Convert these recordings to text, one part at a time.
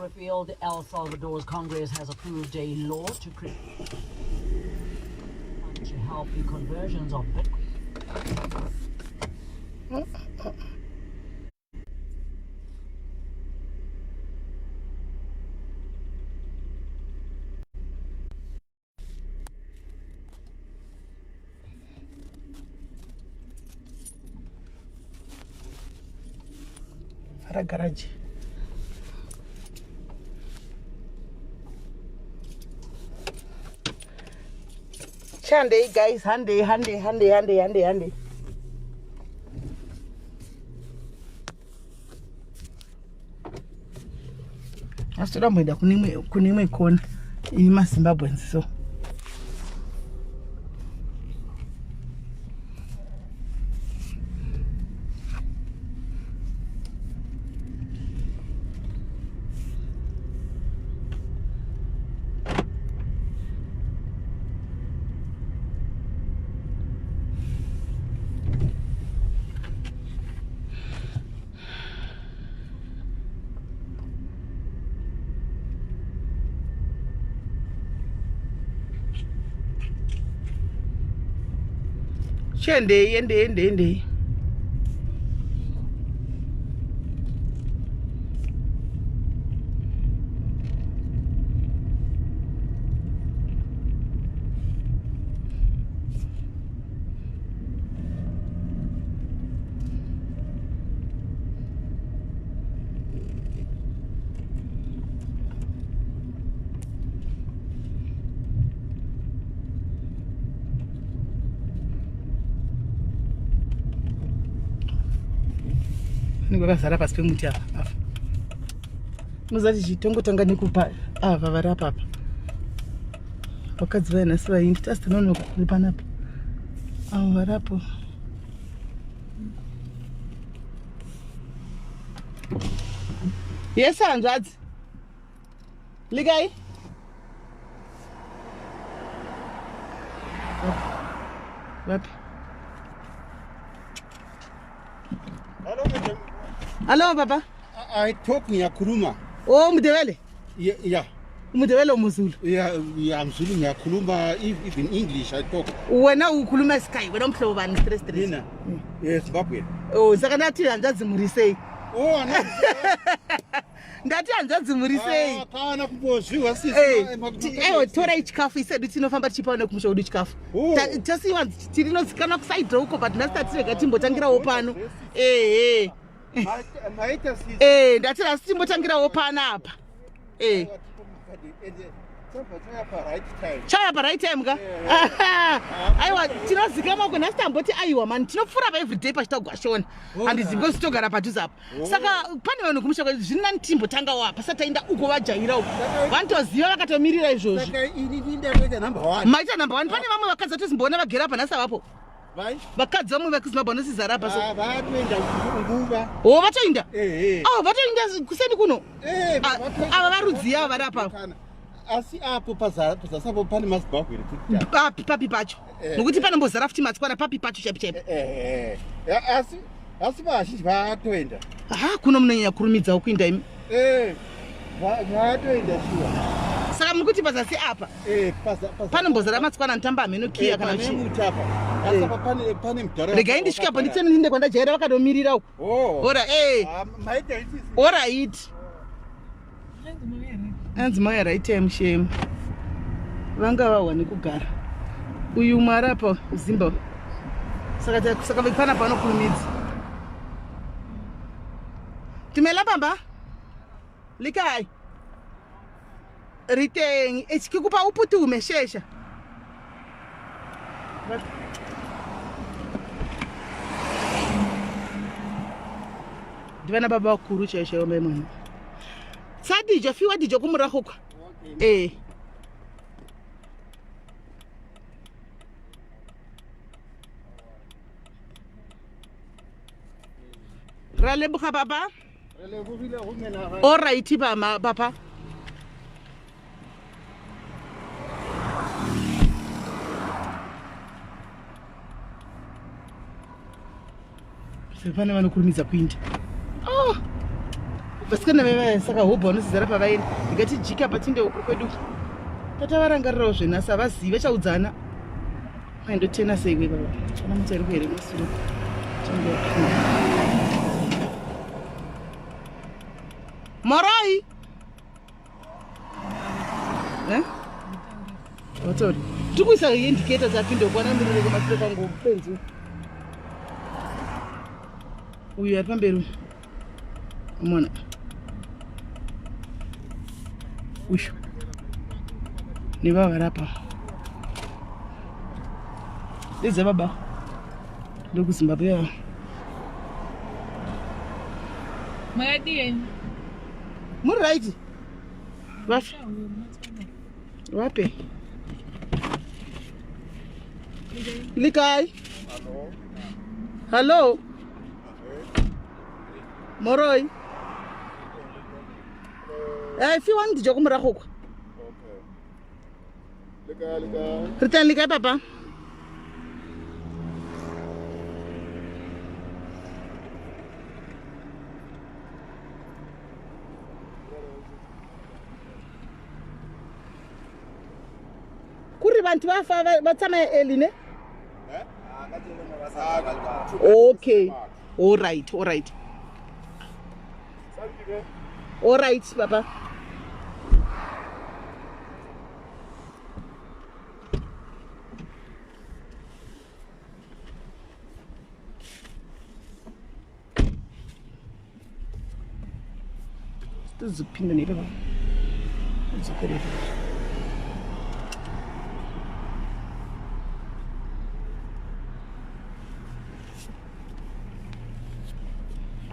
Revealed El Salvador's Congress has approved a law to create to help the conversions of Bitcoin. Vhara garage. Chandei guys, handei, handei, handei, handei, handei, handei. Asi toda kumboenda kune imwe kona ine maZimbabweans so. Chiendei, endei, endei, endei. Vanenge vakazara pasi pemuti apa apa. Muzati chitongotanga nekupa ava vari apa apa. Vakadzi vaya nhasi vaindi tasi tinonoka vari panapa. Avo variapo. Yes, hanzvadzi. Likai. Vapi? Hello, madam. Hello, baba. I talk ngiyakhuluma. Oh, Mndebele. Yeah, yeah. Mndebele umZulu. Yeah, yeah, I'm Zulu ngiyakhuluma even English I talk. Wena ukhuluma isikai, wena umhlobo bani stress stress. Mina. Yeah, Zimbabwe. Oh, saka ndati hanzvadzi muri sei? Oh, ana. Ndati hanzvadzi muri sei? Ah, kana kumbozviwa sisi. Eh, Aiwa, torai chikafu isedu tinofamba tichipa vana kumusha kwedu chikafu. Oh. Tasiwa tirinozikanwa kusaidha uko but nhasi tatirega timbotangirawo pano. Eh, eh. Maita sisi. Eh, ndati nhasi timbotangirawo panapa. Eh. Chaya pa right time ka? Aiwa, tinozikanwa uko nhasi tamboti aiwa mani tinopfuura pa everyday pachitagwa shona. Handizivi because togara padhuze apa. Saka pane vanhu kumusha kwedu zviri nani timbotangawo apa sati taenda uko vajaira uko. Vanotoziva vakatomirira izvozvo. Saka ini ndindakuita number 1. Maita number 1 pane vamwe vakadzi vatozimboona vagere apa nhasi avapo. Vai? Vakadzi vamwe vekuZimbabwe vanosizara apa so. Ah, vatoenda nguva. Oh, vatoenda? Eh, eh. Oh, vatoenda kuseni kuno. Eh, Ah, vatoenda. ava varudziya ava vari apa. Kana. Asi apo pazasi apo pane maZimbabwe iri kuti. Papi papi pacho. Eh. Nokuti panombozara futi matswana papi pacho chaipo chaipo. Eh, eh. Asi asi vazhinji vatoenda. Ah, kuno munonyanya kurumidzawo kuinda imi. Eh, vatoenda shuwa. Saka muri kuti pazasi apa Eh, paza paza. panombozara matswana anotamba hameno kiya kana pane chii. muti apa. Asi apa pane pane mudhara. Regai ndisvike apo nditsene ndinde kwandajaira vakatomirira uko. Oh. Ora eh. Ah, maita isisi. Alright. Anzi mauya right time shame. Vanga vahwa nekugara. Uyu umwe ari apa Zimba. Saka saka vepana panokurumidza. Tumela baba. Likai. Riteng, echikupa uputume shesha. Ndivana baba vakuru chaivo chaivo mai mwana. Tsa dijo fiwa dijo kumurago kwa. Eh. Ra leboga papa. Re lebogile go menagane. All right mama papa. Pane vanokurumidza kuinda. Oh. Vasikana vevaya saka hobho vanosizara pavaenda. Ndikati jika patinde uko kwedu. Tatavarangarirawo zvenhasi havazivi vachaudzana. Mai ndotena sei kwe baba. Kana mota iri kuhere masure. Morai. Eh? Watauri. Tikuisa indicator dzapinda kuona mirire kumasure kwangu benzi. Uyu ari pamberi uyu. Amona. Uyu. Nevava varapa. Ndedza baba. Ndokuzimbabwe ava. Makadii henyu? Muri right? Vapi? Vapi? Likai. Hello. Moroi. Eh, fiwang dijo ko morago kwa. Re teng le kae papa? Kuri vantu va fa va tsamaya early ne? Okay. All right, all right. All right, papa. Tozopinda nepa. Todzokera ipapo.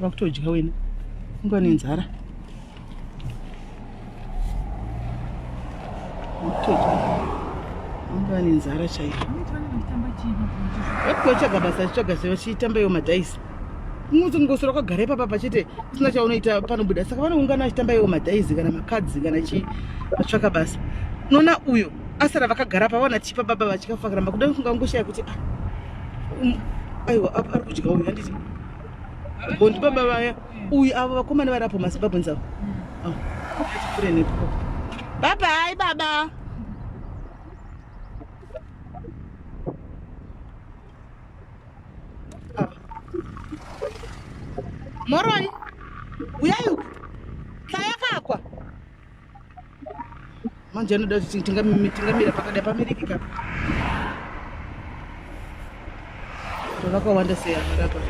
Vakutodya wena. Unga nenzara. Vakutodya. Unga nenzara chaiyo. Vakutotsvaga basa vachitsvaga sei vachitamba iwo madhaisi. Unoti ngosoro wakagara ipapa pachete usina chaunoita panobuda saka vanoungana vachitamba iwo madhaizi kana makadzi kana chii vatsvaka basa. Unoona uyo asara vakagara pavaona tichipa baba vachikafa karamba kuda kunga ngoshaya kuti ah, aiwa ari kudya uyu handiti bondi baba vaya uyu avo vakomana vari apo mazimbabweans avo ah, tipfure nepo babai baba Moroi, uyai uku. Tayakakwa. Manje anoda kuti tingamira pakadai pamiriki kapa. Vakawanda sei ava rapa.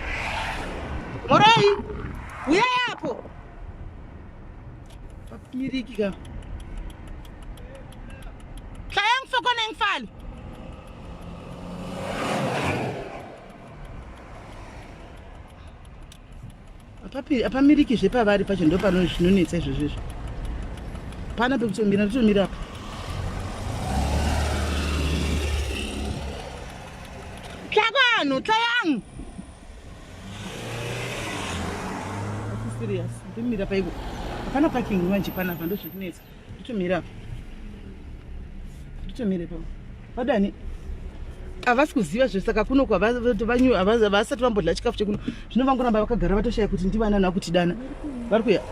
Moroi, uyai apo. Pamiriki kapa. Tlayang fokoneng fale. Apamiriki zvepavari pacho ndopano zvinonetsa izvozvo izvo. Pana pekutomira ndotomira apa. Tlakwano, tlayang. Serious, ndomira paiko. Hapana parking manje panapa ndozvekunetsa. Ndotomira apa. Ndotomira ipapo. Vadani? Havasi kuziva zve saka kuno kwavasati vambodla chikafu chekuno zvino vangoramba vakagara vatoshaya kuti ndivanani vakutidana vari kuya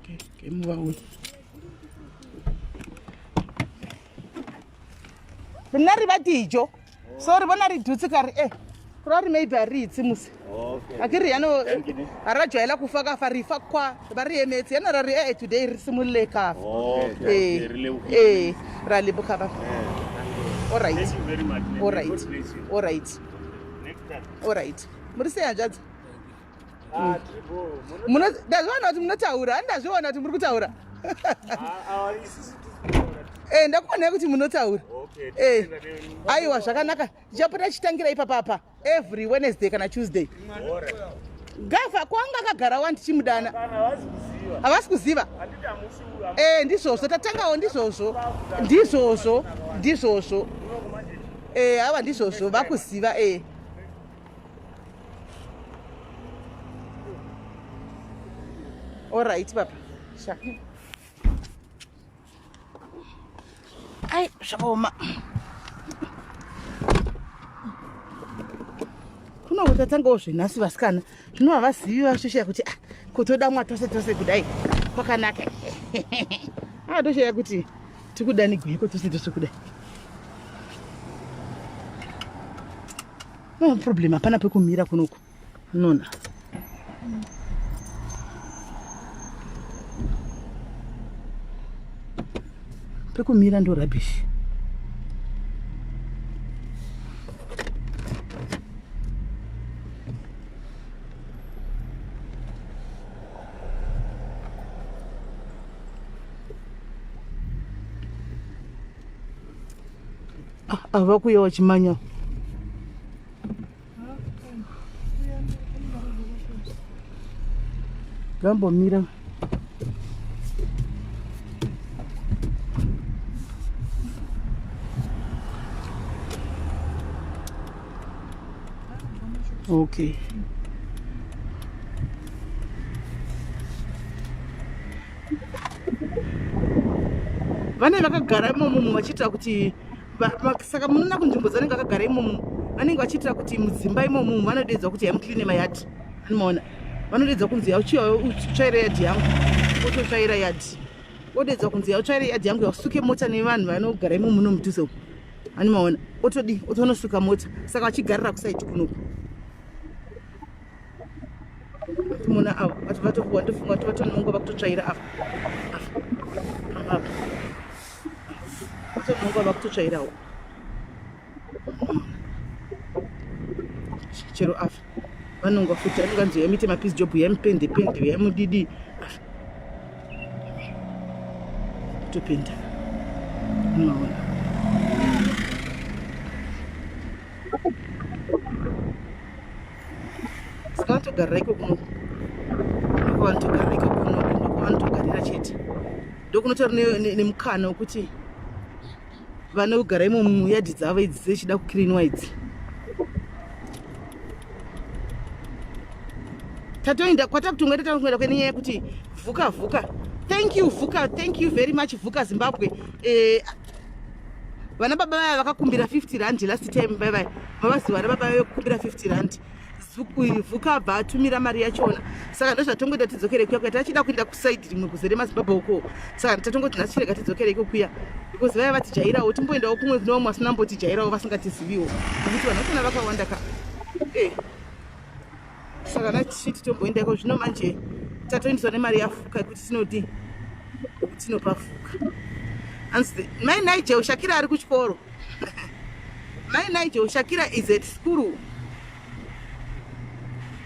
okay, rina ri va dijo so ri vona ri dutse ka ri e ku ra ri maybe a ri itse mose a ke ri yano ga ra jwaela ku fa ka fa ri fa kwa ba ri emetse yana ra ri e today ri simolole ka fa ee ee ra leboga ba all right all right all right all right muri sei hanzvadzi ndazviona kuti munotaura ani ndazviona kuti muri kutaura eh, ndakuonai kuti munotaura eh, aiwa zvakanaka ndichapota chitangira ipapapa every wednesday kana tuesday gafa kwanga akagara wani tichimudana havasi kuziva eh, ndizvozvo tatangawo ndizvozvo ndizvozvo ndizvozvo hava ndizvozvo vakuziva e Alright papa. Sha. Ai, zvakaoma. Kuno kutatangawo zvenhasi vasikana. Zvino havazivi vashoshaya kuti ah, kutodamwa tose tose kudai kwakanaka. Ah, toshaya kuti tikudanigweiko tose tose kudai. No problem, hapana pekumira kunoku. Nona. Pekumira ndo rubbish. Ah, avakuya wachimanya. Gambomira. Okay. Vane vakagara imomo vachiitira kuti saka munoona kunzvimbo dzavanenge vakagara imomo vanenge vachiitira kuti mudzimba imomo vanodeedzwa kuti yamucleane mayadhi anomaona vanodeedzwa kunzi yautsvaira yadhi yangu ototsvaira yadhi odeedzwa kunzi yautsvaira yadhi yangu yausuke mota nevanhu vanogara imomo muno mudhuze umu anomaona otodi otonosuka mota saka vachigarira kusaidi kunoku mona avo vati vatopuwa ndofunga kuti vatonongwa vakutotsvaira ava ava apa vatonongwa vakutotsvairawo chero afa vanongwa futi anonga nzi yamuite mapiece job yamupende pende yamudidi afa kutopenda unoona saka vanotogarira iko kuno ndiko vanotogarira iko kuno ndiko vanotogarira chete ndokunotori nemukana wekuti vanogara imo muyadhi dzavo idzi dzechida kukirinwa idzi tatoenda kwatakutongoenda takuenda kwenenyaya yekuti vhuka vhuka thank you vhuka thank you very much vhuka zimbabwe eh, vana baba vaya vakakumbira 50 rand last time vaya mavaziva vana baba vaya vekukumbira 50 rand vhuka abva atumira mari yachona saka ndozvatongoita tidzokere kuya kuya tachida kuenda kusaidi rimwe kuzere mazimbabwe uko saka tatongoti nhasi chirega tidzokere iko kuya because vaya vatijairawo timboendawo kumwe kune vamwe vasina mbotijairawo vasingatiziviwo nekuti vanhu vachona vakawanda ka eh. Saka nachiti tomboenda iko zvino manje tatoendeswa nemari yafuka yekuti tinodi tinopa fuka. Anzi mai Nigel Shakira ari kuchikoro. Mai Nigel Shakira is at school.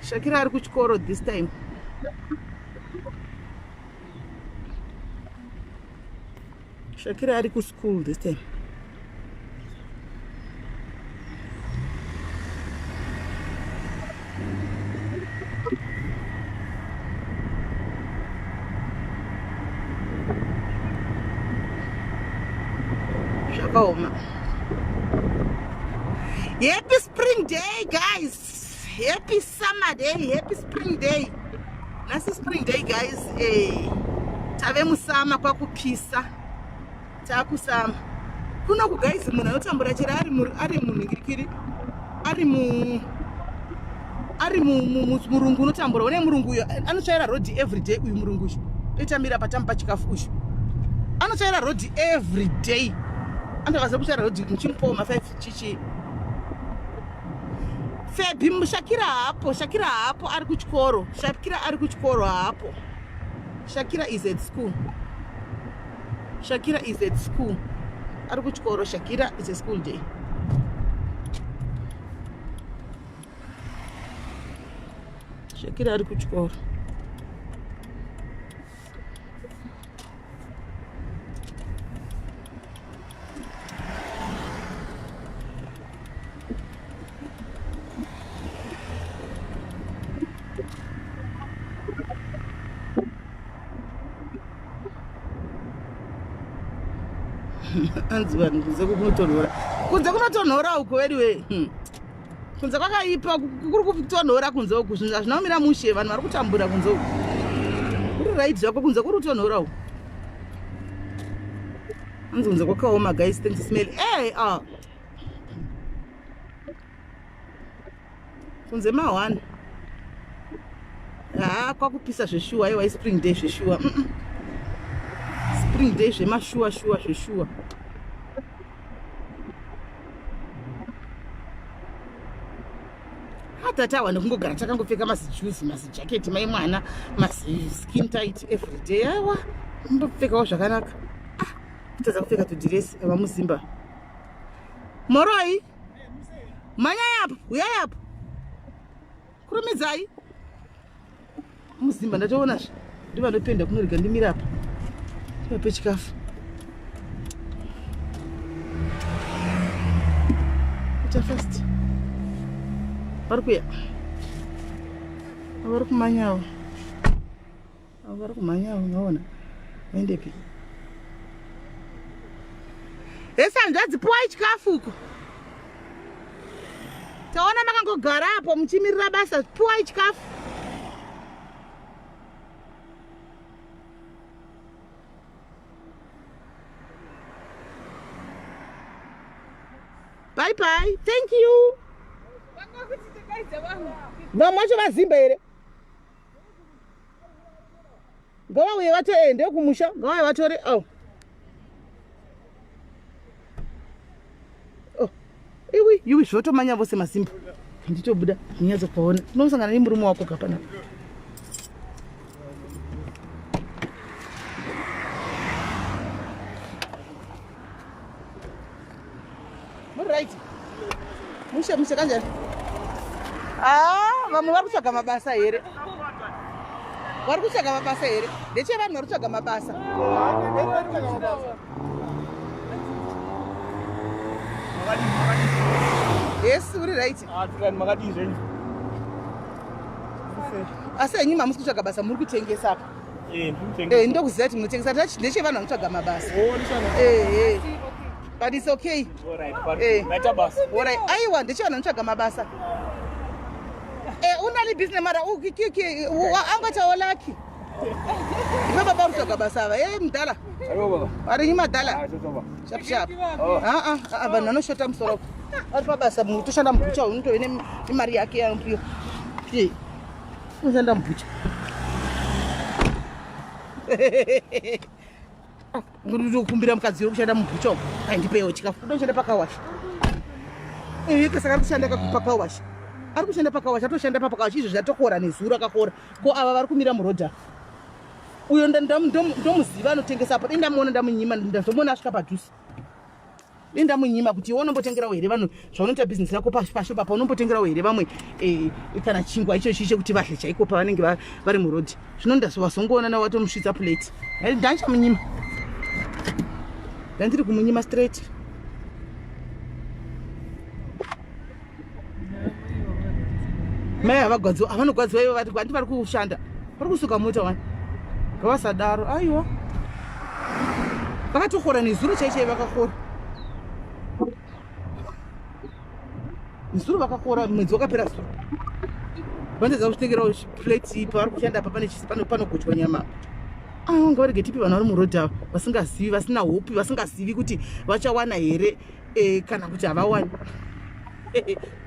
Shakira ari kuchikoro this time. Shakira ari kuschool this time. Zvakaoma. Happy spring day guys. Happy summer day. Happy spring day. Nhasi spring day guys. Eh. Tave musama kwakupisa. Takusama. Kuno ku guys munhu anotambura chero ari ari munhingirikiri ari mu ari murungu unotambura une murungu uyo anotsvaira road every day uyu murungu uyu toitamira patamupa chikafu uyu anotsvaira road every day anotokaziva kutsvaira road muchimupawo ma 5 chichi Febi Shakira haapo, Shakira haapo ari kuchikoro. Shakira ari kuchikoro haapo. Shakira is at school. Shakira is at school. Ari kuchikoro Shakira is a school day. Shakira ari kuchikoro. Anzi vanhu kunze kunotonhora kunze kunotonhora uko anyway hmm. Kunze kwakaipa kuri kutonhora kunze uku zvinhu hazvina kumira mushe vanhu vari kutambura kunze uku kuri right zvako kunze kuri kutonhora uku. Hanzi kunze kwakaoma guys, thanks smell. Hey, ah. Kunze ma1. Ah, kwakupisa zveshuwa, aiwa spring day zveshuwa. Spring day zvemashuwa shuwa zveshuwa. Tatawa nekungogara takangopfeka mazijuzi, mazijaketi mai mwana, maziskin tight everyday. Aiwa, mbopfekawo zvakanaka. Ah, kutadza kupfeka tudhiresi ava muzimba. Moroi, mhanyai apo, huyai apo, kurumidzai. Muzimba ndatoonazve ndivanopenda kunorega ndimira apa ndivape chikafu. Ita fast, vari kuya, vari kumanyawo, vari kumhanyawo. Unoona vaendepi? Hesi hanzvadzi, puwai chikafu uko. Taona makangogara apo muchimirira basa, puwai chikafu. Bye bye, thank you. Vamwe vacho vazimba here? Ngavauye vatore, ndekumusha, ngavauye vatore. Oh. Oh. Iwi, iwi zvotomanya vose masimba. Nditobuda, ndinyatso kuona. Unosangana nemurume wako kapana. Muri right? Mushe mushe kanjani? Ah, vamwe vari kutsvaga mabasa here? Vari kutsvaga mabasa here? Ndechevanhu vari kutsvaga mabasa. Yes, uri right. Makadii zvenyu? Asi henyu mamusi kutsvaga basa, muri kutengesa apa. Eh, ndokuziva kuti munotengesa. Ndechevanhu vanotsvaga mabasa. Eh, eh. But it's okay. Eh. Alright. Aiwa, ndechevanhu vanotsvaga mabasa. Eh, unali business mara ukikiki angatawo lucky. Iwe baba uri kutsvaga basa ava. Eh, mudhala. Vari madhala. Sharp sharp. Ah ah, vanhu vanoshota musoro. Ari pabasa mutoshanda mubhucha unotove nemari yake yanopiwa. Eh. Unoshanda mubhucha. Ndinokumbira mukadzi wekushanda mubhucha umu. Aindipewo chikafu. Unoshanda pakawasha. Eh, saka ari kushanda pakawasha. Ari kushanda pakawasha, atoshanda pakawasha izvo zvatokora nezuro akakora. Ko ava vari kumira murodha. Uyo ndomuziva anotengesa apo. Dai ndamuona ndamunyima, ndazomuona asvika padhuze. Dai ndamunyima kuti iwe unombotengerawo here vanhu zvaunoita bhizinesi rako pashopa apa, unombotengerawo here vamwe kana chingwa ichochi chekuti vadle chaiko pavanenge vari murodhi. Zvino ndazovazongoona nawo watomusvitsa plate. Ndandichamunyima. Ndandiri kumunyima straight. Mai havagwadziwa, havanogwadziwa ivo vati kwandi vari kushanda. Vari kusuka mota wani. Ngavasadaro. Aiwa. Vakatokora nezuro chai chai vakakora. Nezuro vakakora, mwedzi wakapera zuro. Vanotadza kuzvitengerawo plate pavari kushanda apa pane chisi panogochwa nyama. Ah, ngavarege tipi vanhu vari murodhi ava vasingazivi, vasina hope, vasingazivi kuti vachawana here kana kuti havawani.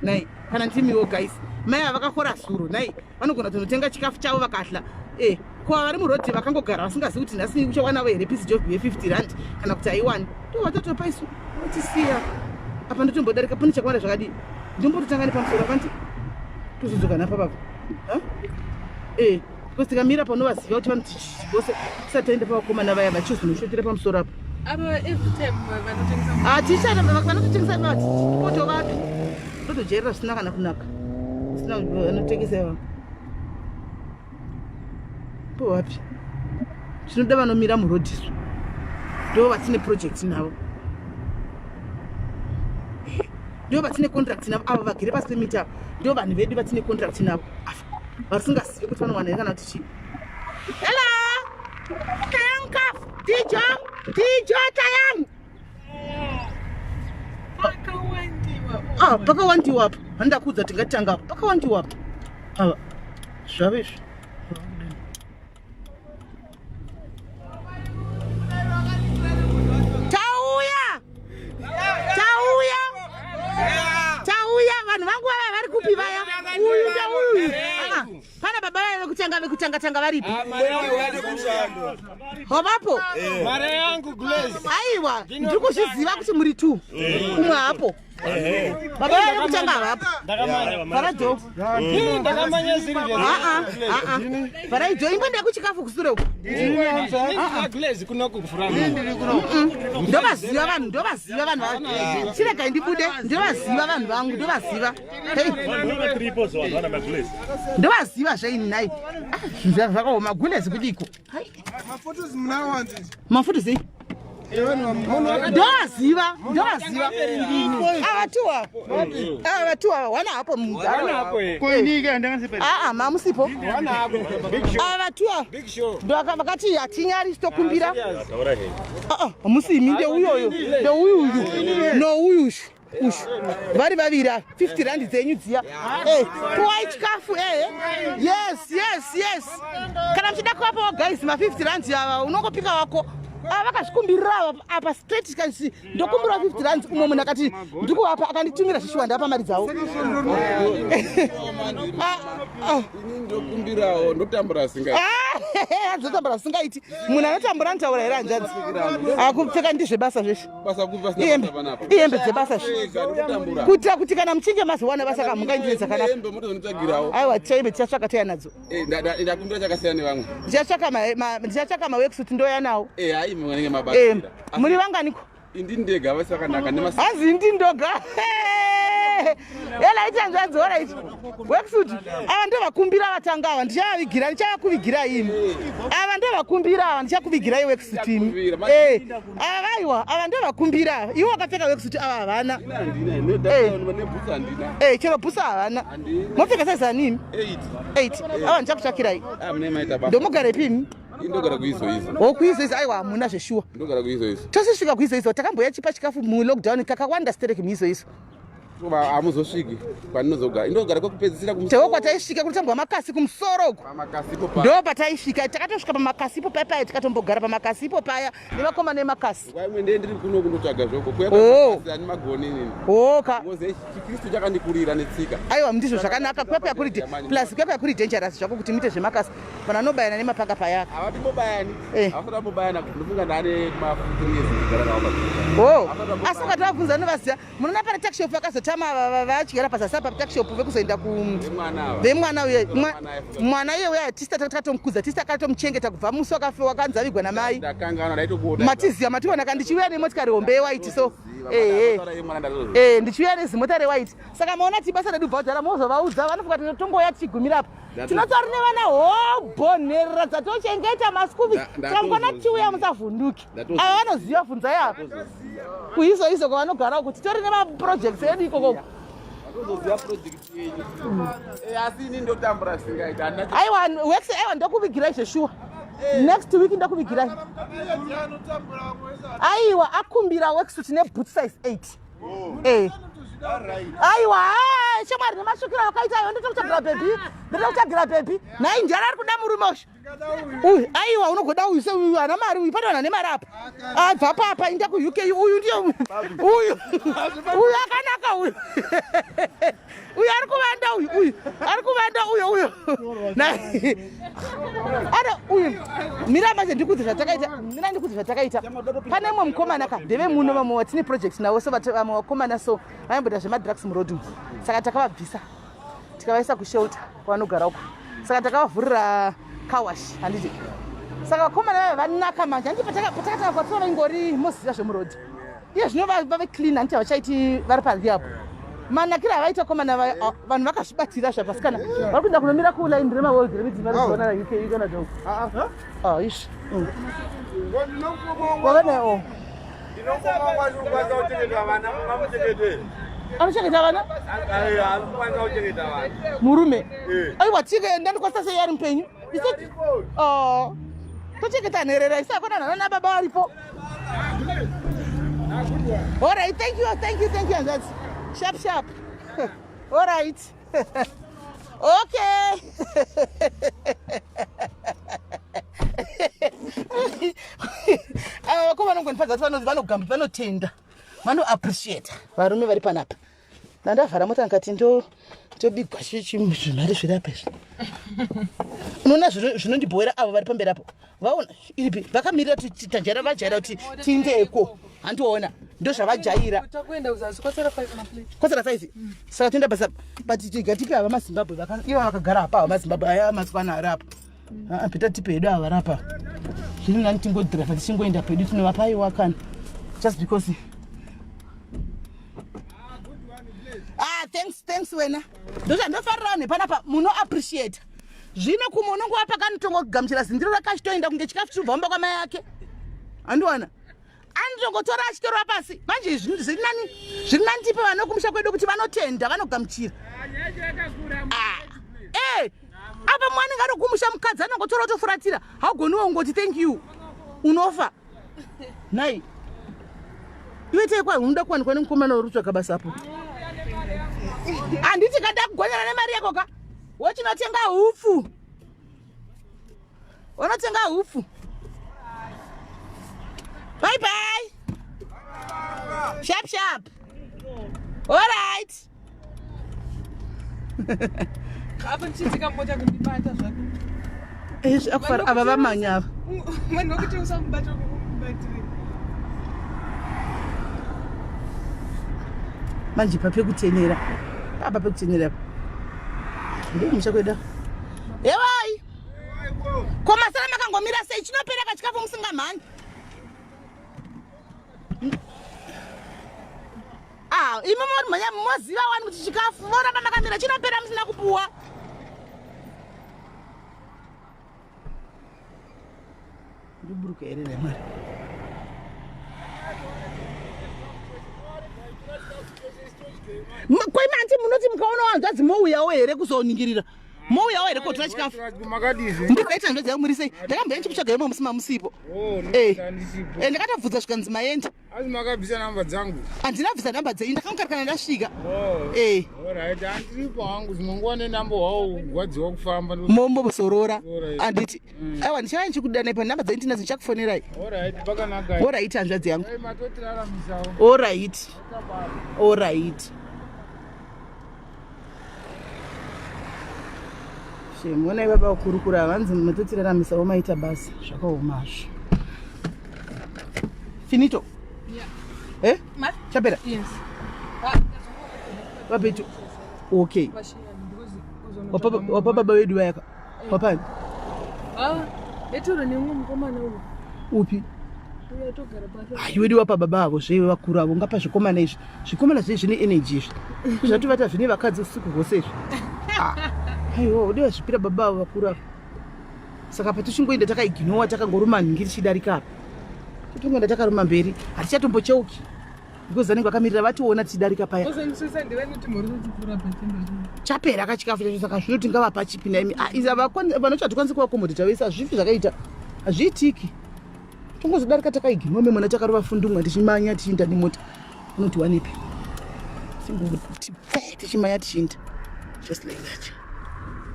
Nai, kana ndimiwo guys. Mai ava vakakora zuro, nai vanogona kutonotenga chikafu chavo vakahla. Ko vari murodhi vakangogara vasingazivi kuti nhasi uchawanavo here piece job ye50 rand kana kuti haiwani. Tovatotopa isu, votisiya. Apa ndotombodarika pane chakawanda zvakadii. Ndombototanga nepamusoro apanti tozodzoka napa papa. Ha? Because tikamira panovaziva kuti vanoti vose tisati taenda pavakomana vaya vachizonoshotera pamusoro apa. Apa every time vanotengesa. Hatichada vanototengesa vati poto vapi. Ndotojairira zvisina kana kunaka. Zvisina vanotengesa ivavo. Po vapi. Tinoda vanomira murodhi isu. Ndo vatine project navo. Ndo vatine contract navo ava vagere pasi pemiti ava. Ndo vanhu vedu vatine contract navo. Ava vasingazivi kuti vanowana here kana kuti chii. Hello. Tayang kaf. Dijo. Dijo tayang. Pakawandiwa. Ah, pakawandiwa apa. Handakuudza kuti ngatitanga apa. Pakawandiwa apa. Ava. Zvave izvi. vekutanga tanga varipi? Havapo. Mari yangu Glaze. Aiwa, ndiri kuzviziva kuti muri two. Umwe hapo. Baba vaya vekutanga havapo. Vhara door. Ini ndakamanya zviri Aa, aa. Vharai door, imboendai kuchikafu kusure uko. Glaze kunoku kufura. Ndovaziva vanhu, ndovaziva vanhu vangu. Chiregai ndibude, ndovaziva vanhu vangu, ndovaziva. Hey. Ndovaziva zveini nhai. Ah, zvinhu zvakaoma, gulezi kudiko. Hai. Mafotos ei? Ndovaziva, ndovaziva. Ava two ava. Ava two ava, wana hapo mudhara. Aa, mamusipo. Ava two ava. Big show. Ndoka vakati hatinyari tokumbira. Aa, hamusi imi, ndeuyoyo, ndeuyu uyu, nouyu ushu ushu vari vaviri ava, 50 rand dzenyu dziya. Eh, puwai chikafu. Eh, yes, kana muchida kuvapawo guys ma 50 rand ava, unongopika wako. Ava vakazvikumbirira ava apa straight, kanzi ndokumbira 50 rand. Umwe munhu akati ndikuvapa, akanditumira zvishuwa, ndapa mari dzavo. Ah, ah. Ini ndokumbirawo, ndotambura singa. Adzotambura singaiti. Munhu anotambura anotaura here, hanzvadzi? Akupfeka ndizvebasa zveshe. Basa kupi pasina Ihembe basa panapa? Ihembe dzebasa zve. Ega, ndokutambura. Kuitira kuti kana muchinge mazowana basa kamungaindire dzakanaka. Hembe motozonditsvagirawo. Aiwa, tichaimbe, tichatsvaka, taiya nadzo. Eh, ndakumbira chakasiyana nevamwe. Ndichatsvaka maworksuit, ndoya nawo. Eh, hai, munenge Eh, mabatsira. Muri vanganiko? Indini ndega, vasakanaka nemasi. Hanzi ndi ndoga. Elaiti, hanzvadzi, alright, worksuit ava ndovakumbira vatanga ava, ndichavavigira, ndichavakuvigirai imi. Ava ndovakumbira ava, ndichakuvigirai worksuit imi. Ndichakumbira. Eh, ava vaiwa, ava ndovakumbira ava. Iwe wakapfeka worksuit, ava havana. Handina, nebhutsu handina. Eh, chero bhutsu havana. Handina. Mopfeka size ani imi? 8. 8. Ava ndichakutsvakirai. Ah, mune maita basa. Ndomugara ipi imi? Indogara kuizo izo. Wokuizoizo? Aiwa, hamuna zveshuwa. Ndogara kuizo izo. Tosisvika kuizoizo, takamboya chipa chikafu mulockdown kakawanda stereki muizoizo. Hamuzosviki kwandinozogara, indogara kwekupedzisira kumusoro. Tewo kwataisvika kunotambwa makasi kumusoro uko. Pamakasipo pa. Ndo pataisvika, takatosvika pamakasi ipo paya paya, tikatombogara pamakasi ipo paya nevakomana emakasi. Kwaimwe ndee ndiri kuno kundotsvaga zvoko. Oh. Kuya ani magoni inini. Hoka. Ngozi chikristu chakandikurira netsika. Aiwa, ndizvo zvakanaka. Kuya kuya kuri plus kuya kuya kuri dangerous zvako kuti muite zvemakasi, vanhu vanobayana nemapanga payaka. Havatimbobayani. Eh. Havasati vambobayana, ndofunga ndaane ma15 years ndigara navo pa. O, asi ukati vabvunza vanovaziva. Munoona pane tuckshop vakazotama vatyera pazasi apa, tuckshop vekuzoenda ku Vemwana ava. Vemwana uye. Mwana aifuka. Mwana iye uya tisi takatomukuza, tisi takatomuchengeta kubva musi wakafe wakanzi avigwa namai. Ndakangana, ndaitokuona. Matiziva, mationa ka ndichiuya nemotikari hombe yewhite so. Ehe. Mwana ndatoziva. Eh, ndichiuya nezimota rewhite. Saka maona ti basa redu bhadhara, mozovaudza vanofunga tinotongoya tichigumira apa. Tinotori nevana hobho, nherera dzatochengeta, maskuvi. Tangona tiuya, musavhunduki. Ava vanoziva, bvunzai apa kuizo izo kwavanogara uko, titori nemaprojects edu ikokoko. Ndatozoziva project yenyu. Eh, asi ini ndotambura singaita, handina. Aiwa, works, aiwa, ndokuvigirai zveshuwa. Next week ndokuvigirai. Aiwa, akumbira worksuit neboot size 8. Eh, aiwa, ah, shamwari, nemasvikiro akaita ayo, ndotokutsvagira bhebhi, ndotokutsvagira bhebhi. Nhai, ndiani ari kuda murume ushu uyu? Aiwa, unogoda uyu seuyu ana mari uyu, pane vanhu ane mari apa. Abva papa, inda kuUK. Uyu ndiyo uyu, uyu akanaka uyu, uyu ari kuvanda uyu, uyu ari kuvanda uyo, uyo ana uyu. Mira manje ndikudze zvatakaita, mira ndikudze zvatakaita. Pane mumwe mukomana ka, ndeve muno, vamwe watine project navo so, vamwe vakomana so vaimboita zvemadrugs muroad umu, saka takavabvisa tikavaisa kushelter kwavanogara uko. Saka takavavhurira carwash, handiti? Saka vakomana vava vanaka manje, handiti? Patakatanga kwativa vaingori moziva zvemurodhi. Iye zvino vave clean, handiti? Havachaiti, vari parehab. Manakiro avaita komana, vanhu vakazvibatira zvapasikana, vari kuenda kunomira kulaini remaworld remidzi vari UK, Canada uko. Ah, ish. Wakadai o anochengeta vana murume. Aiwa, tike ndandikwanisa sei ari mupenyu? Oh, tochengeta nherera isakona nana baba varipo. Alright, thank you, thank you, thank you, hanzvadzi. Sharp sharp. Alright, okay. Ava vakomana vanongonifadza kuti vanogamba, vanotenda, vanoappreciata varume vari panapa. Ndandavhara mota ndikati ndo tobigwa zvimari zviri apa izvi. Unoona zvinondibhowera avo vari pamberi apo. Vaona iripi vakamirira kuti tajaira vajaira kuti tiindeko. Handiona ndozvavajaira. Takuenda kuzasi kwasara 5 maplate. Kwasara 5. Saka toenda basa but tiga tipe ava maZimbabwe vaka ivo vakagara apa ava maZimbabwe aya masikwana ari apa. Ah, peta tipe hedu ava vari apa. Zviri nani tingodriver tichingoenda pedu tinovapa aiwa kana just because Ah, thanks thanks wena. Ndozvandofarira vanhu panapa muno appreciate. Zvino kumwe unongova pakanotongogamuchira zindiro rakachitoenda kunge chikafu chiri kubva mumba kwamai ake. Andiwana. Anotongotora achitorova pasi. Manje izvi zviri nani zviri nani tipe vana kumusha kwedu kuti vanotenda vanogamuchira. Ah. Eh, apa mwana anenge ari kumusha mukadzi anongotora otofuratira. Haugoniwo kungoti thank you. Unofa. Nhai. Iwe tei kwai unoda kuwanikwa nemukomana uri kutsvaga basa apo. Handiti kada kugonyana nemari yako ka. Wochinotenga hupfu. Unotenga hupfu. Bye bye. Sharp sharp. All right. Apa ndichidzika mota kundibata zvako. Izvi akufara ava vamanya ava. Vanhu vakuti usamubata kukubatire. Manje pa pekutenera. Apa pekutenera. Ndokumusha kwedu. Hewai. Ko masara makangomira sei chinopera kachikafu musingamhanyi. Ah, imi mhanya moziva wani kuti chikafu voramba makamira chinopera musina kupuwa. Ndiburuka here nemari. Kwai manti munoti mukaona hanzvadzi mouyawo here kuzoningirira mouyawo here kotora chikafu Makadizve? ndikaita hanzvadzi yangu muri sei ndakamboya ndichikutsvaga imo musima musipo Oh, Eh. ndandisipo. Eh, ndakatobvunza zvikanzi maenda Asi makabvisa namba dzangu. handina bvisa namba dzenyu ndakangokarikana ndasvika Oh. Eh. Alright, handiripo hangu dzimwe nguva nenambo hwawo kugwadziwa kufamba. mombosorora Alright. handiti aiwa ndichava ndichikudanai pa namba dzenyu tinadzo ndichakufonerai Alright, pakanaka. Alright hanzvadzi yangu Hey, matotiraramisawo. Alright. Alright. Shame, onai baba vakurukura vanzi matotiraramisawo maita basa zvakaoma hazvo. Finito. Yeah. Eh? Ma? Chapera. Yes. Ah, Vapetu. Okay. vashiyani because uzonotsvaga Wapa munhu. wapa baba vedu vayaka. Wapani? Ah, yataura nemumwe mukomana uyu. Upi? Uyu atogara pasi. Ai wedu wapa baba avo zve vakuru avo ungapa zvikomana izvi. Zvikomana zve zvine energy izvi. Zvatovata zvine vakadzi usiku hwose izvi. Ah. Aiwa, udiwa zvipira baba avo vakuru avo. Saka patichingoenda takaiginowa takangoruma nhingi tichidarika apa. Totongoenda takaruma mberi, hatichatombocheuki. Because vanenge vakamirira vationa tichidarika paya. Uzondisusa ndivanoti mhuri kuchipfuura pachendo. Chapera kachikafu chacho saka zvino tingavapa chipi naimi. Ah, izi vanoti hatikwanisi kuvakomodheta vese hazvifi zvakaita. Hazviitiki. Tongozodarika takaiginowa memwana takarova fundumwa tichimanya tichiinda nemota. Unoti wanepi? Tingoti pfe tichimanya tichiinda. Just like that.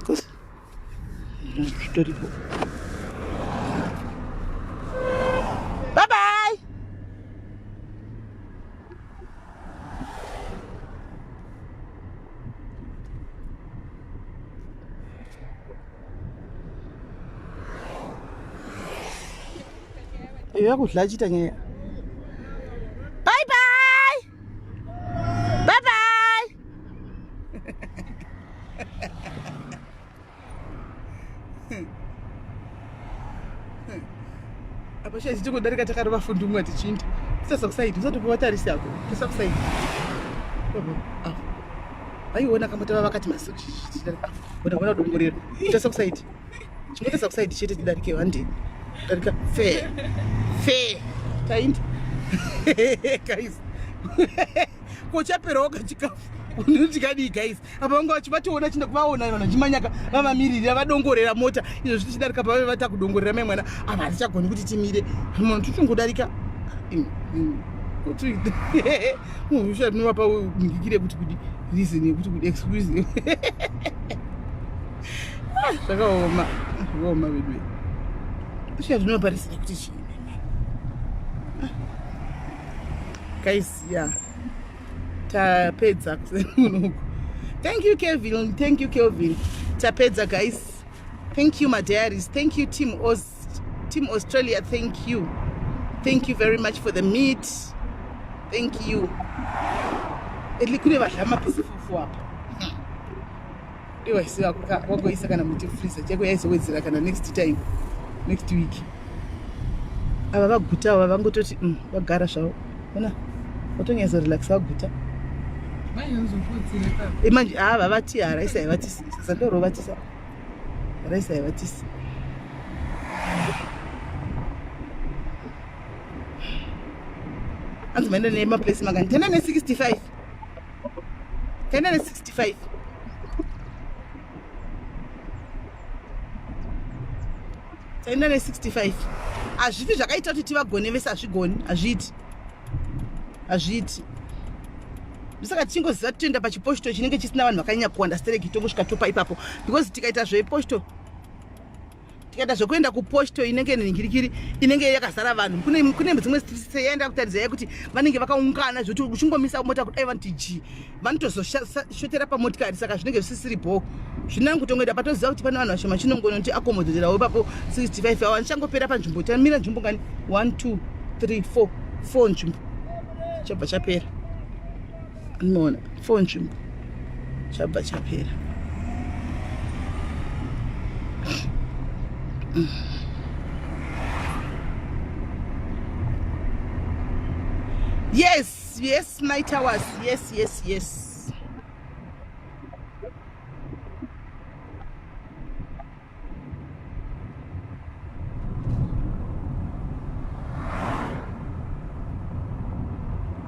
Because zvitoripo. Bye bye. Iyo yakudla achiita nyaya. Bye bye. Bye bye. Apa chai tichikudarika takarova fundumwa tichiinda. Tisasa kusaidi, usatopa vatarisi ako. Tisa kusaidi. Apo. Vaiona kamota vava vakati maso tichidarika. Ona ona dongorera. Tisa kusaidi. Chingotisa kusaidi chete tidarike one Darika fe. Fe. Tainda. Guys. Kochaperawo kachikafu. Unoti guys. Apa vanga vachivatoona chinda kuvaona vanhu vachimanyaka vavamirira vadongorera mota izvo zvichidarika pavave vata kudongorera mai mwana apa hatichagoni kuti timire munhu tichingodarika kuti usha tinovapa ngikire kuti kudi reason yekuti kudi excuse. Ah, zvakaoma zvakaoma vedu usha tinovapa reason yekuti chii guys. Yeah. Tapedza kunoku. Thank you Kelvin, thank you Kelvin. Tapedza guys. Thank you my diaries. Thank you team Oz, team Australia. Thank you. Thank you very much for the meat. Thank you. Etli kune vadla mapisi fufu apa. Iwe siwa wagoisa kana muti freezer chako yaizowedzera kana next time next week. Ava vaguta ava vangototi vagara zvavo. Ona watonyatso relax vaguta. Manje ava vati haraisi haivatisi. Sasa vatisa. Raisi haivatisi. Anzi maenda nemaplace mangani? Tenda ne65. Tenda ne65. Taenda ne65. Hazvifi zvakaita kuti tivagone vese, hazvigoni, hazviiti. Hazviiti. Saka tichingoziva toenda pachiposhto chinenge chisina vanhu vakanyanya kuwanda stereki tongosvika topa ipapo, because tikaita zveposhto, tikaita zvekuenda kuposhto inenge ningirikiri inenge yakazara vanhu, kune dzimwe streets yaenda kutaridza yai kuti vanenge vakaungana zvekuti uchingomisa mota kudai vanoti ji vanotozoshotera pamotikari, saka zvinenge zvisisiri bho. Zvinani kutongoenda patoziva kuti pane vanhu vashoma, chinongonoti akomodhoterawo ipapo 65 awa ndichangopera panzvimbo. Tamira nzvimbo ngani? 1 2 3 4 4 nzvimbo chabva chapera. Unoona 4 nzvimbo chabva chapera. Yes, yes, my towers. Yes, yes, yes.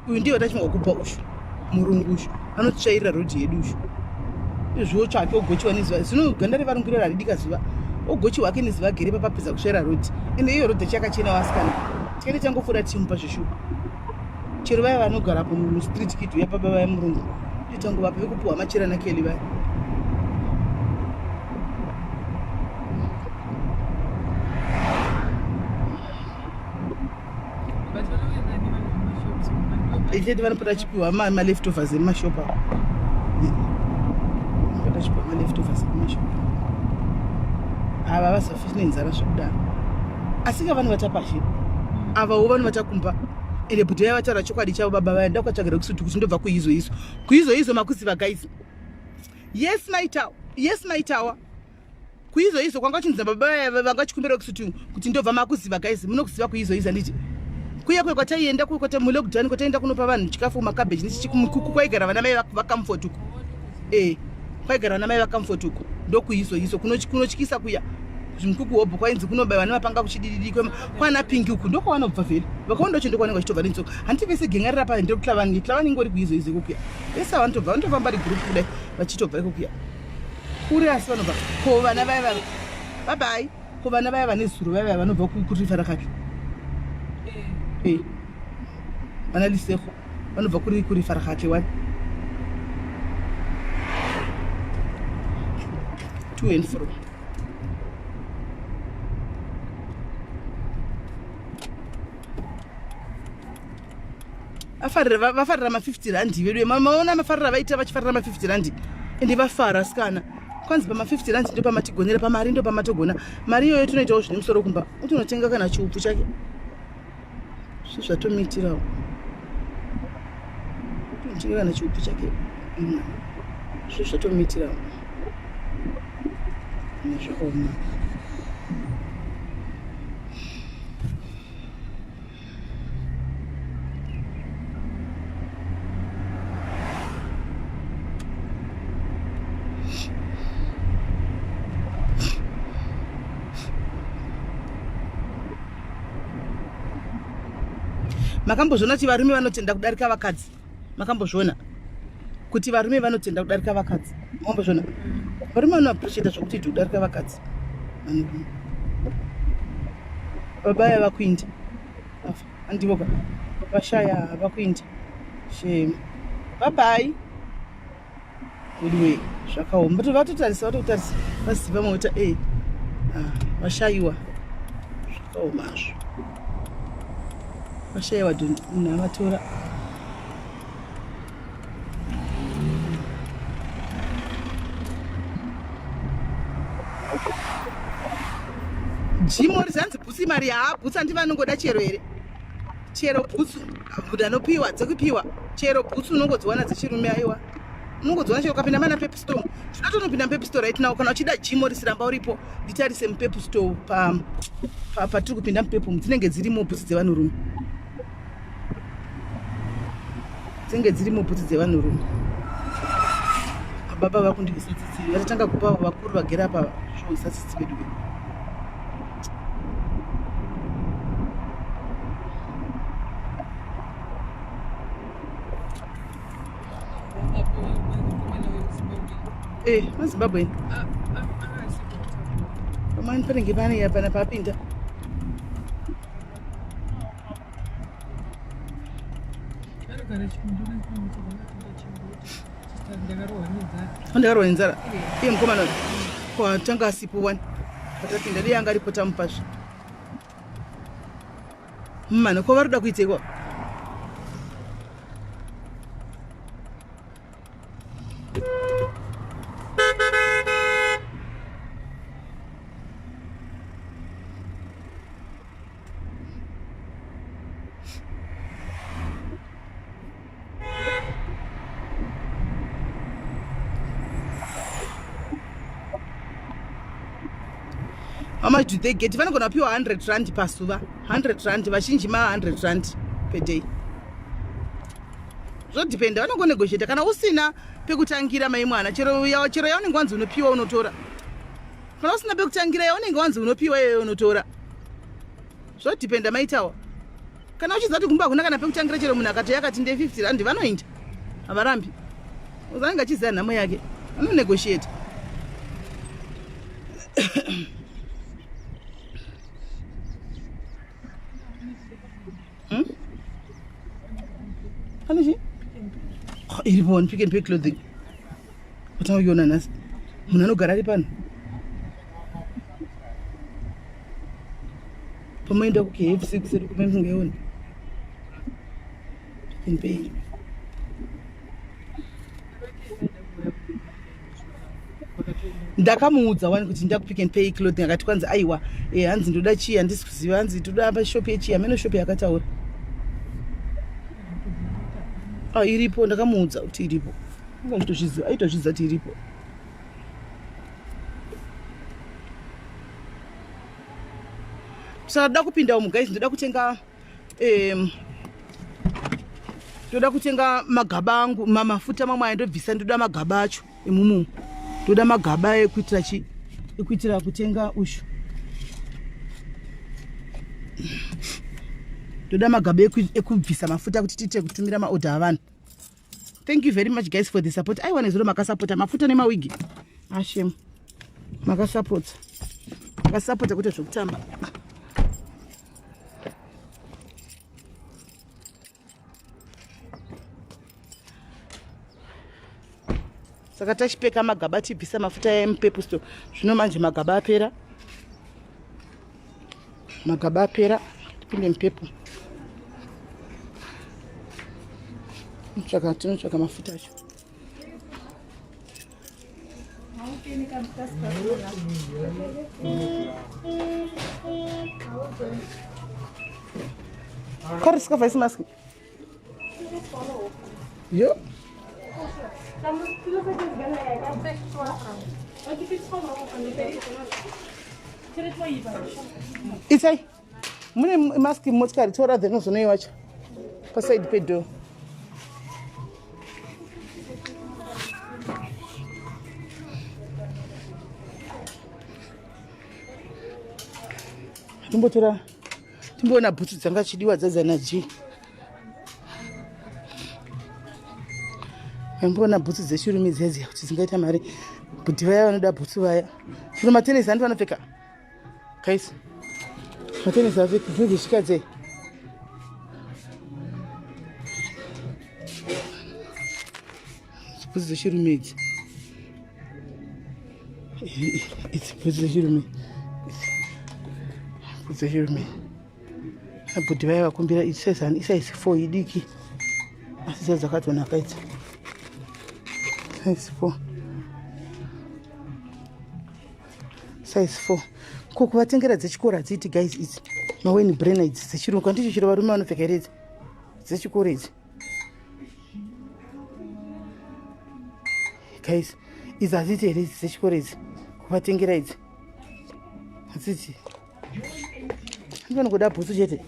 Uyu ndiye watachimwa kupa ushu murungu ushu anotsvairira rodhi yedu ushu izviwo tsvake ogochiwa nezuva zvino ganda revarungu iro haridika zuva ogochiwa ake nezuva gere papapedza kutsvaira rodhi. Ende iyo rodhi chakachena vasikana, tikaite tangopfuura tichimupa zvishuwa chero vaya vanogara mustreet kid uya baba vaya murungu itangovapa vekupiwa machira nakeli vaya. But vanoenda nevanhu vemashops. Ichete vanopota chipiwa maleftovers emumashop avo, vanopota chipiwa maleftovers emumashop ava vasafi nenzara zvekudaro, asi ka vanovata pashi avawo vanovata kumba. Ende bhuti vaya vataura chokwadi chavo baba vaya, ndakuvatsvagira kusutu kuti ndobva kuizo izo kuizo izo makuziva guys. Yes my tower, yes my tower. Kuizo izo kwanga chinzi baba vaya vanga vachikumbira kusutu kuti ndobva makuziva guys, munokuziva kuizo izo handiti? Kuya kuya kwataienda kuya kwata mulockdown kwataienda kunopa vanhu chikafu, makabeji nechichikuku, kwaigara vana mai vaComfort uku, kwaigara vana mai vaComfort uku, ndokuizo izo kunotyisa kuya zvimukuku hobho, kwainzi kunobaiwa nemapanga kuchidididi kwana Pingi uku ndokwavanobva vhele vakawanda vacho ndokwanenge vachitobva netsoka. Handiti vese genga rirapa ndekuTlavani, Tlavani ingori kuizo izo ikokuya, vese vanotobva vanotofamba ri group kudai vachitobva ikokuya kure, asi vanobva ko vana vaya va babai ko vana vaya vane zuro vaya vaya vanobva kurifa rakake, vana Lisego vanobva kuri kurifa rakake one to and fro. Afarira vafarira ma50 rand vedu, maona mafarira vaita vachifarira ma50 rand, ende vafara sikana. Kwanzi pama50 rand ndo pamatigonera pamari, ndo pamatogona mari iyoyo tinoitawo zvine musoro kumba, utonotenga kana chiupfu chake zvi zvatomiitirawo, utonotenga kana chiupfu chake zvi zvatomiitirawo nezvakaoma. Makambozviona kuti varume vanotenda kudarika vakadzi? Makambozviona kuti varume vanotenda kudarika vakadzi? Makambozviona varume vanoappreciata zvokuti kudarika vakadzi? Vanhurume baba aya vakuinda afa andivoka vashaya vakuinda shame babai anyway zvakaoma. Vatotarisa vatotarisa vaziva mota e vashayiwa, zvakaomazvo, vashayiwa munhu avatora. Jimori zanzi bhutsu imari haa bhutsu handi vanongoda chero here chero bhutsu munhu anopiwa dzekupiwa chero bhutsu unongodziwana dzechirume aiwa unongodziwana chero ukapinda mana pep store tinoda tonopinda mupep store right now kana uchida jimori siramba uripo nditarise mupep store patiri kupinda mupep dzinenge dzirimo bhutsu dzevanhurume dzinenge dzirimo bhutsu dzevanhurume baba vakundivisa tsitsi vatatanga kupa vakuru vagere apa zvoisa tsitsi vedu vedu Eh, maZimbabwe. Pamani panenge pane pana papinda. Ndakarohwa nenzara. Iye mukomana uyu. Ko tanga asipo wani. Patapinda dei anga aripo tamupazve. Mana ko vari kuda kuiteiko? How much do they get? Vanogona kupiwa 100 rand pazuva. 100 rand vazhinji ma 100 rand per day. Zvodependa vanongonegotiate kana usina pekutangira mai mwana chero chero yaunenge wanzi unopiwa unotora. Kana usina pekutangira yaunenge wanzi unopiwa iyoyo unotora. Zvodependa maitawa. Kana uchiziva kuti kumba hakuna kana pekutangira chero munhu akati yakati nde 50 rand vanoenda. Havarambi. Uzanenge achiziva nhamo yake. Anonegotiate. Hmm? Pane chii? Oh, iripo one Pick and Pay clothing. Watanga kuiona nhasi. Munhu anogara ari pano. Pamoenda kuKFC kuseri kumwe mungaiona. Pick and Pay. Ndakamuudza wani kuti nda kupick and pay clothing akati kwanzi aiwa eh, hanzi ndoda chii handisi kuziva hanzi toda pashop yechii hameno shop yakataura. Ah, iripo ndakamuudza kuti iripo. Anga achitozviziva aitozviziva kuti iripo. Saka ndoda kupinda umu guys ndoda kutenga ndoda kutenga magaba angu mafuta mamwe aya ndobvisa ndoda magaba acho imumu ndoda magaba ekuitira chi ekuitira kutenga ushu ndoda magaba ekubvisa mafuta kuti tiite kutumira maodha avanhu. Thank you very much guys for the support. Aiwa nezuro makasapota mafuta nemawigi. Ashem. Makasapota. Makasapota kuita zvekutamba. Saka tachipeka magaba tibvisa mafuta emupepusto. Zvino manje magaba apera. Magaba apera. Tipinde mupepu. Tinotsvaka tinotsvaka mafuta acho. Kari face mask. Yo. Isai. Mune mask motikari tora then uzonoiwacha paside pedoor. Timbotora timboona bhutsu dzanga chidiwa dzadzana G. Amboona bhutsu dzechirume dziya kuti dzingaita mari. Bhudhi vaya vanoda bhutsu vaya. Zvino matenesi handi vanopfeka. Guys, matenesi apfeka dzinenge dzichisvika dzei. Bhutsu dzechirume idzi. Idzi bhutsu dzechirume. Bhutsu dzechirume. Bhudhi vaya vakumbira isize isize 4 idiki. Asi dza dzakatonaka idzi. Size 4. Size 4. Ko kuvatengera dzechikoro hadziiti guys idzi maweni brainer idzi dzechirungu handicho chiro varume vanopfeka here idzi dzechikoro idzi guys idzi hadziiti here idzi dzechikoro idzi kuvatengera idzi hadziiti ndinokuda bhutsu chete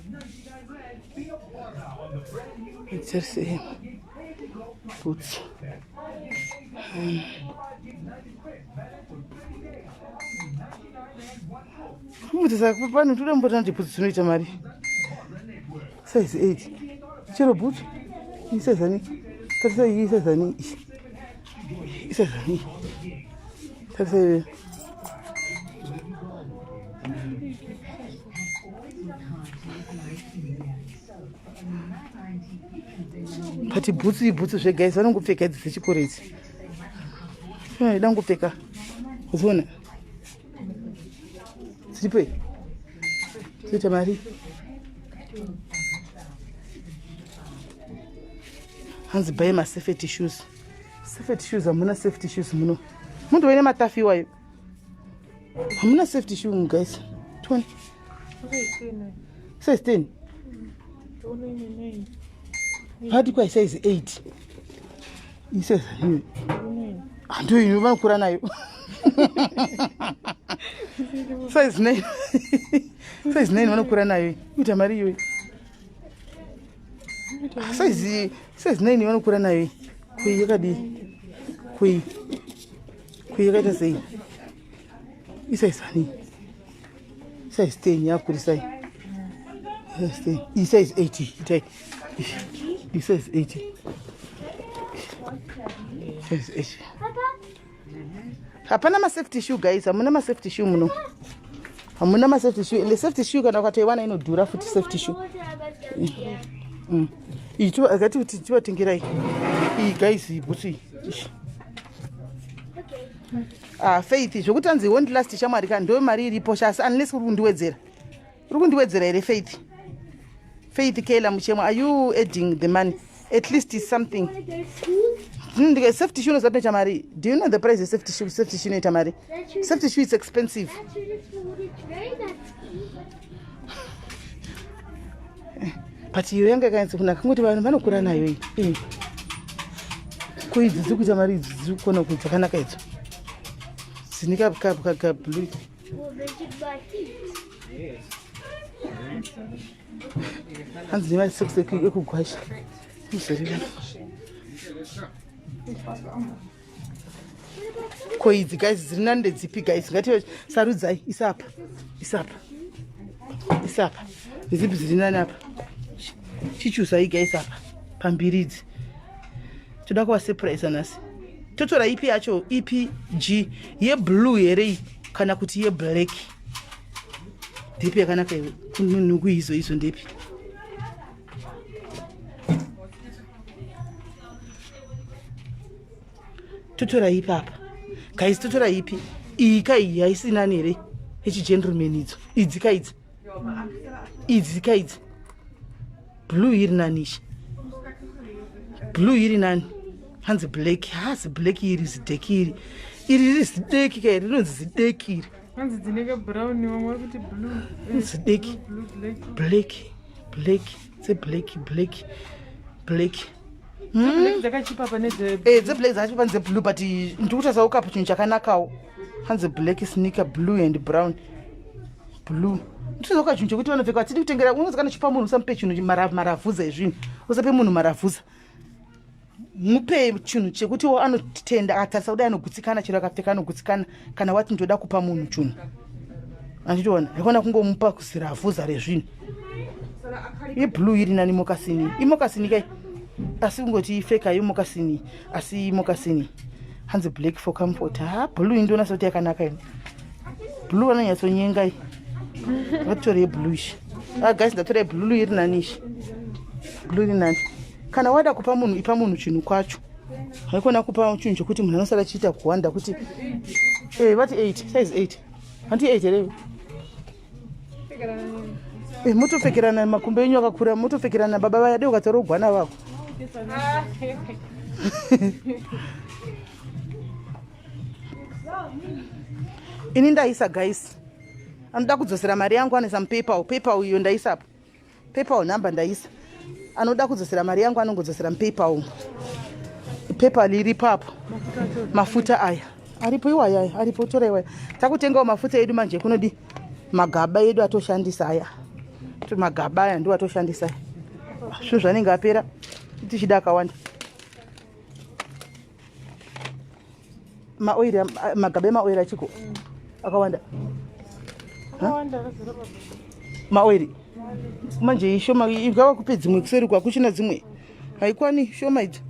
Jersey boots. Mbuti saka pano toda mbotana kuti bhutsu dzinoita mari size 8 chero bhutsu isize ani tarisa iyi isize ani isize ani tarisa iyi but bhutsu ibhutsu zvega idzi vanongopfeka idzi dzechikoro idzi ida kungopfeka uziona dziripo dzinoita mari hanzi buy masafety shoes safety shoes hamuna safety shoes muno mundove nematafi iwayo hamuna safety shoe guys 20 size 10 pati kwa size 8 isize niyo andu ino vanokura nayo size 9 size 9 vanokura nayo ita mari iyoyo size size 9 vanokura nayo kui yakadii kui kui yakaita sei isize ani size 10 yakurisai size 10 iyi size 8 itai iyi size 8 size 8 hapana masafety shoe guys hamuna masafety shoe muno hamuna masafety shoe ende safety shoe kana ukatoiwana inodhura futi safety shoe iyi ngati kuti tivatengerai iyi guys iyi bhutsu iyi Ah, Faith zvokuti anzi won't last shamwari ka ndo mari iripo sha asi unless uri kundiwedzera uri kundiwedzera here Faith Faith Kela Muchemwa are you adding the money at least is something safety shoe unoziva tinoita mari do you know the price yesafety shoe safety shoe inoita mari safety shoe is expensive but iyo yanga yakanyatsa kunaka kungoti vanhu vanokura nayo iyi iyi ko idzi dziri kuita mari idzi dziri kukona ku dzakanaka idzo dzine kablue hanzi nemasokisi ekugwasha muzorira ko idzi guys dziri nani ndedzipi guys ngati sarudzai isapa isapa isapa ndedzipi dziri nani apa chichuzai guys apa pambiri idzi toda kuva surprise nhasi totora ipi yacho ipi g yeblue here iyi kana kuti yeblack ndepi yakanaka iwe kunhuku izo izo ndepi totora ipi apa guys totora ipi iyi ka iyi haisi nani here yechigentleman idzo idzi ka idzi idzi ka idzi blue iri nani ishe blue iri nani hanzi black hazi black iri zideki iri iri riri zideki ka iri rinonzi zideki iri hanzi dzinenge brown vamwe vari kuti blue zideki black black dzeblack black black hmm? dzakachipa pane eh, dzeblack dzakachipa pane dzeblue but ndiri kutasawo kapo chinhu chakanakawo hanzi black sneaker blue and brown blue nditozoka chinhu chekuti vanopfeka hatidi kutengera unozi kana chipa munhu usamupe chinhu maravhuza ezvinhu usape munhu maravhuza mupe chinhu chekuti wo anotenda akatarisa kudai anogutsikana chero akapfeka anogutsikana kana wati ndoda kupa munhu chinhu anditoona haikona kungomupa kuziravhuza rezvinhu iblue iri nani mokasini imokasini kai asi kungoti ifeka yomokasini asi mokasini hanzi black for comfort ha blue indoona sekuti yakanaka ini blue anonyatsonyenga iyi ngatitore yeblue ishi ah guys ndatora yeblue iri nani ishi blue iri nani kana wada kupa munhu ipa munhu chinhu kwacho haikona kupa chinhu chekuti munhu anosara achiita kuwanda kuti eh vati 8 size 8 hanti 8 here eh motopfekerana makumbo enyu akakura motopfekerana baba vaya dai ukatora ugwana vako ini ndaisa guys Anoda kudzosera mari yangu anoisa mupaypal. Paypal iyo ndaisa apo. Paypal number ndaisa. Anoda kudzosera mari yangu anongodzosera mupaypal umu. Paypal iripo apo. Mafuta aya aripo iwaya aya aripo tora iwaya. Takutengawo mafuta edu manje kunodi magaba edu atoshandisa aya. Magaba aya ndiwo atoshandisa aya. Zvinhu zvanenge apera tichida akawanda. Maoiri magaba emaoiri achiko akawanda. Maoiri manje ishoma ingava kupe dzimwe kuseri kwakuchina dzimwe haikwani shoma idzi.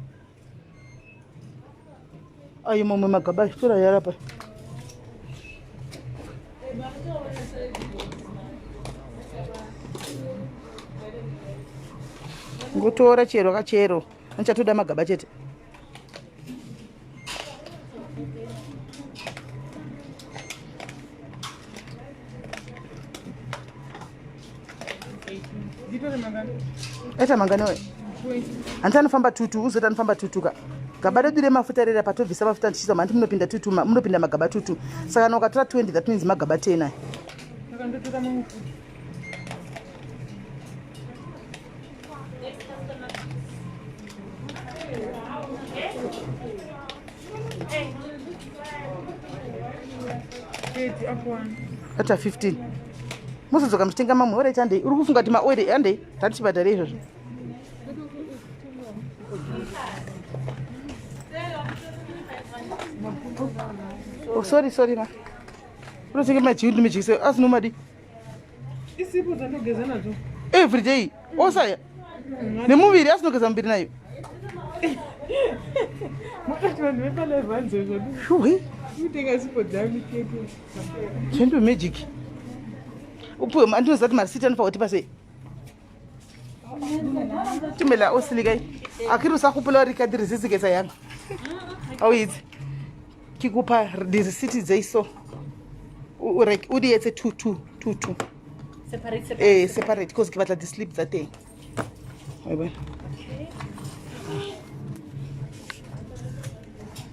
Ayo mamwe magaba achitora yarapa. Ngotora chero kachero andichatoda magaba chete. Aita mangani we? Hanti anofamba tutu, uzoti anofamba tutu ka. Gaba redu remafuta rera patobvisa mafuta tichiisa hanti munopinda tutu, munopinda magaba tutu. Saka kana ukatora 20 that means magaba 10 aya. Saka ndotora mamwe futi. Ata 15. Muzodzoka muchitenga mamwe alright handei. Uri kufunga kuti maoil handei tatichibhadhare izvozvo. Oh, sorry sorry ma. Unotenga majiu ndimejikise asi nomadi. Isipo dzandogeza nadzo. Every day. Osaya. Nemuviri asi unogeza muviri nayo. Makati vanhu vepalive vanzwe zvodu. Shuwi. Kutenga sipo dzangu chete. Chendo magic. Upuwe andinoziva kuti marisiti anofanira kutipa sei. Tumela osilikai. Akiri usakupula uri kadiri zizikesa yanga. Auidzi. Kikupa dirisiti dzeiso. O di etse 2 2 2 2. Separate, separate. Eh, separate because ke batla di-slip tsa teng. Wa e bona?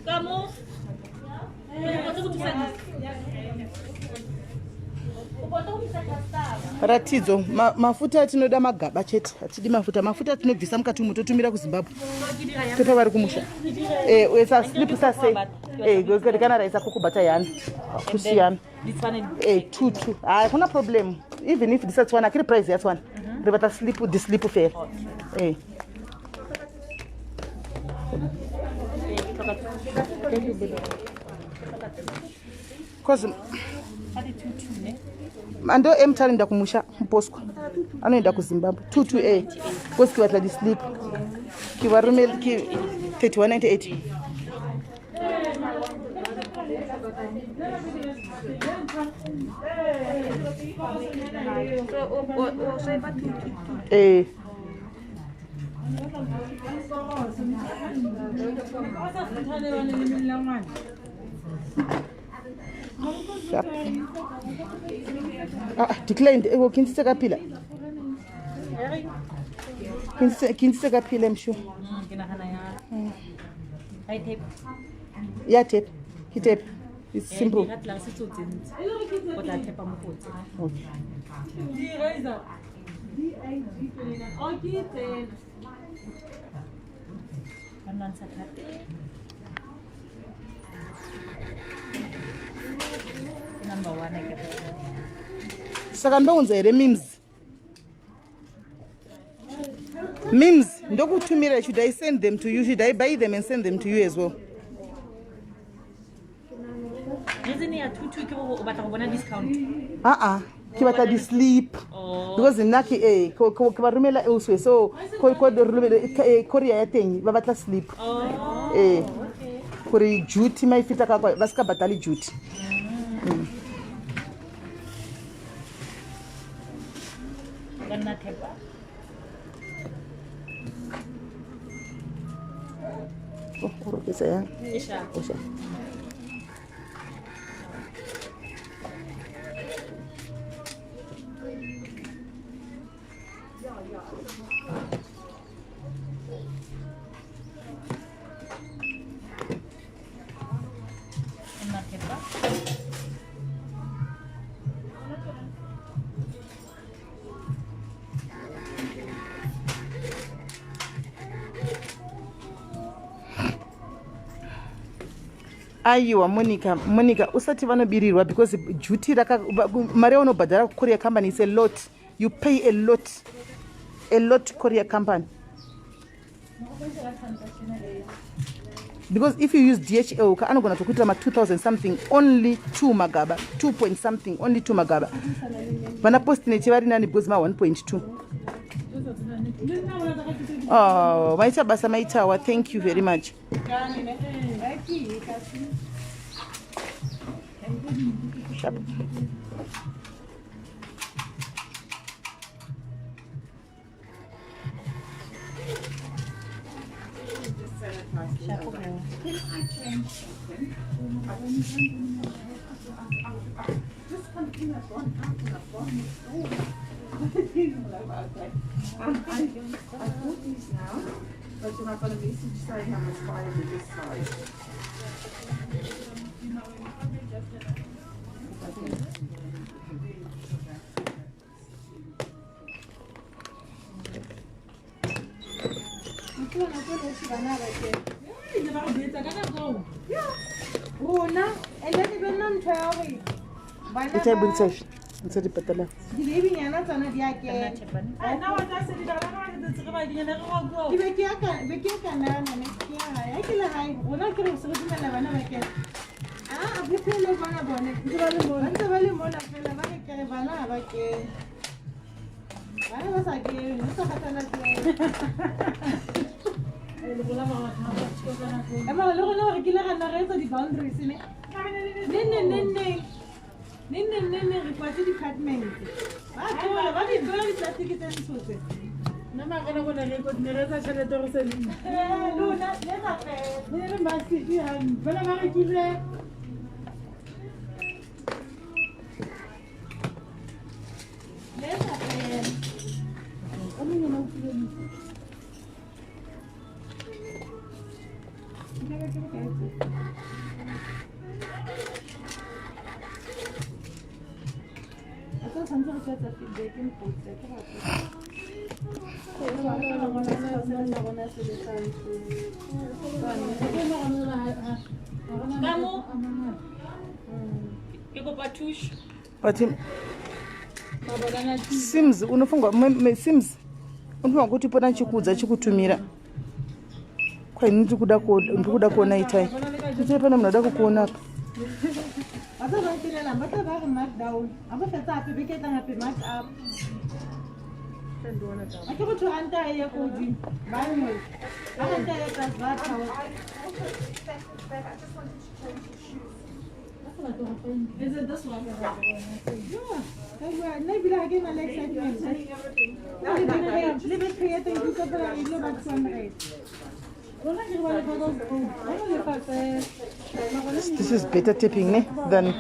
Ka mo. Ratidzo, mafuta atinoda magaba chete, hatidi mafuta. Mafuta atinobvisa mukati umu totumira kuZimbabwe. Topa vari kumusha. Eh, uesa slip sase. Eh, kana raisa kukubata yana. Kusiyana. Eh, two two. Ah, hakuna problem. Even if disatswana, akiri price yatswana. Re batla slip, di slip fela. Eh. Cause ando emtari anoenda kumusha muposwa anoenda kuZimbabwe 22a because ke batla di-slip ke ba romele ke 3198. Eh. Sharp. Ah, declined. Eh, ke ntshitse ka pila. Ke ntshitse ka pila, I'm sure. Ke nagana ya. Ga e tape. Yeah, tape. Ke tape. It's simple. Ga tla se tsotse ntse. O tla thepa mo go tse. Okay. Ba nna ntsha thate. Ke number 1 ke. Saka ndounza here memes? Memes ndokutumira. Should I send them to you? Should I buy them and send them to you as well? Reason ya 22 ke gore o batla go bona discount. Ah ah, ke batla di-slip. Oh. Because nna ke eh ke ba romela elsewhere, so ko ko romela courier ya teng ba batla slip. Oh. Eh. Gore duty ma e fitla ka kwa ba ska batale duty. Ka nna thepa. Oh, o robetse yang? E sharp. O sharp. Ka nna thepa. Aiwa Monica, Monica usati vanobirirwa because duty raka mari yaunobhadhara kucourier company is a lot. You pay a lot. A lot courier company. Because if you use DHL ka anogona tokuitira ma 2000 something only 2 magaba, 2 point something only 2 magaba. Vana postnet vari nani because ma 1.2. Oh, maita basa maitawa. Thank you very much. Sharp. But then I've got a message saying I must buy a bigger size. Rona and then e be nna ntho ya gore bana E tla e bontsha efe? Ntse di patala. Di-babynyana tsona di a kena. Ke be ke ya ka- be ke ya kanana ne ke ya gae. Ha ke le gae rona ke re se re dumela bana ba kena. Aa, phephe le bona bone ba ntse ba le mona fela ba re kere bana ha ba kene. Bana ba sa kene, ho sa kgathalatsehe. Eh, mara le rona re kile ra nna ra etsa di-boundaries ne. Neng neng neng neng. Neng neng neng neng re kwatse department. Ba tlola, ba di tlola di-plastic tse ntsho tse. Nna mara nako ne re ne re etsa tjhelete re se le. Eh, lona le etsa fela. Ne re masisi hampe. Fela ba rekile. Le etsa fela. O mongwe o file mo. A tsa tshwanetse re tla etsa feedback mpotse ke batho. Ka mo ke kopa thuso. But Sims unofunga Sims unofunga kuti pona chikuudza chikutumira. Kwa ini ndiri kuda kuona itai. Itai pane munhu ada kukuona apa. Ba tla ba ntelela, ba tla ba re markdown. Ha ba fetsa hape beke e tlang hape mark up. Ha ke motho ranta e ye ko hodimo, ba nngwe. Ha ranta e ye tlase, ba theoha. Is it this one? Yeah. Ka bua, nna ebile ha ke na le excitement. Le be create ke utlwa fela e ile ba 200. Rona ke re ba lefa ka ba no lefa fela. This is better tapping ne than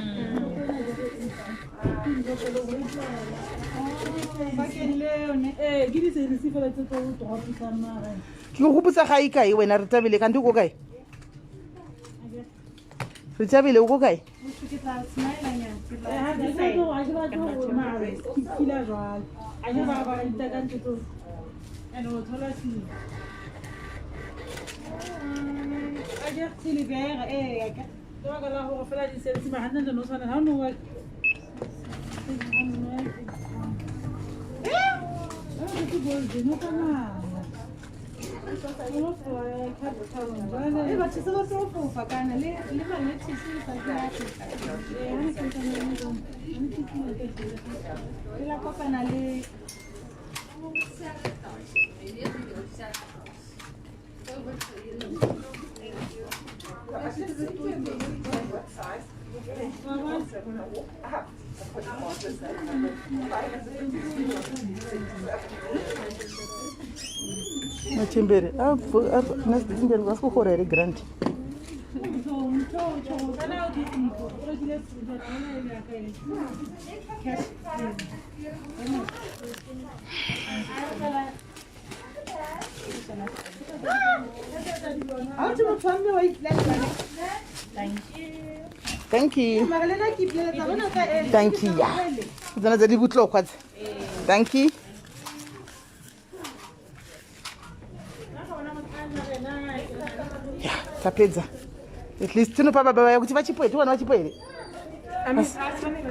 Bakeng leo ne. Eh, ke di-service fela tse tlo dropisang mara. Ke go gopotsa ga ikae wena re tabile kanti o ko kae? Re tabile o ko kae? Motho ke tla smile-anyana, ke tla- Eh, ha ke batle ho- ha ke batle ho mara, ke feel-a jwalo. A ke ba ba itaka ntho tseo. And o thola sengwe. A ke re silivera, eh, a ke- Ka baka la hore fela di-service mara hantle-ntle no tshwana, ha o no wa- Eh, ha o ke gold, no tsamaya. Eh, batho se ba tlo fofa kana le le ma-lettuce le sa ke le la kopana le Machembere nasichembere vasi kuhora here grant? Ha o motho wa mme wa ipolelela. Thank you. Mara le nna ke ipoleletsa bona ka e. Thank you. Ya. Tsona tse di botlhokwa tse. Thank you. Ya, tapedza. At least tinopa baba vaya kuti vachipo here, tiwana vachipo here.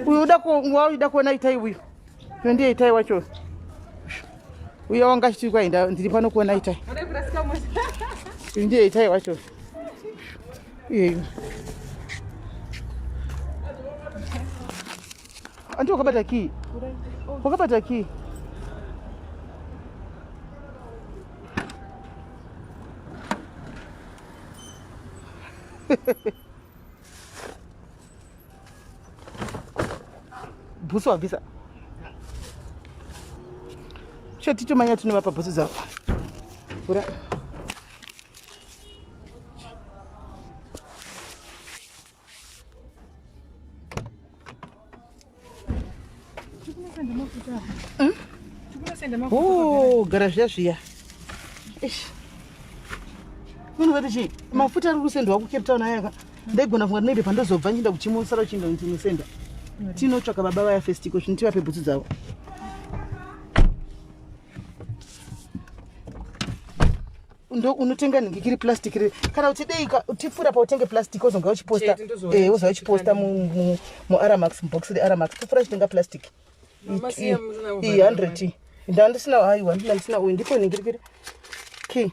Uyu uda wauda kuona itai uyu. Uyo ndiye itai wacho. Uyo wanga achiti kwai ndiri pano kuona itai. Uyu ndiye itai wacho. Iyeyu. Andi wakabata key. Wakabata key. Bhutsu wabvisa. Chatitomanya tinovapa bhutsu dzavo. Vhura. Oh, gara zviya zviya. Unozati chii? Mafuta ari kusendwa kuCape Town aya ka. Ndaigona kunga maybe pandozobva nchienda kuchimosara uchienda ndinosenda. Tinotsvaka baba vaya first iko zvino tivape bhutsu dzavo. Ndo unotenga nhingikiri plastic riri kana kuti dei tipfuura pautenge plastic wozonga uchiposta eh wozonga uchiposta mu mu Aramax box re Aramax tipfuura chitenga plastic. I 100. Ndandisina aiwa ndandisina uyu ndipo nhingirikiri. Key.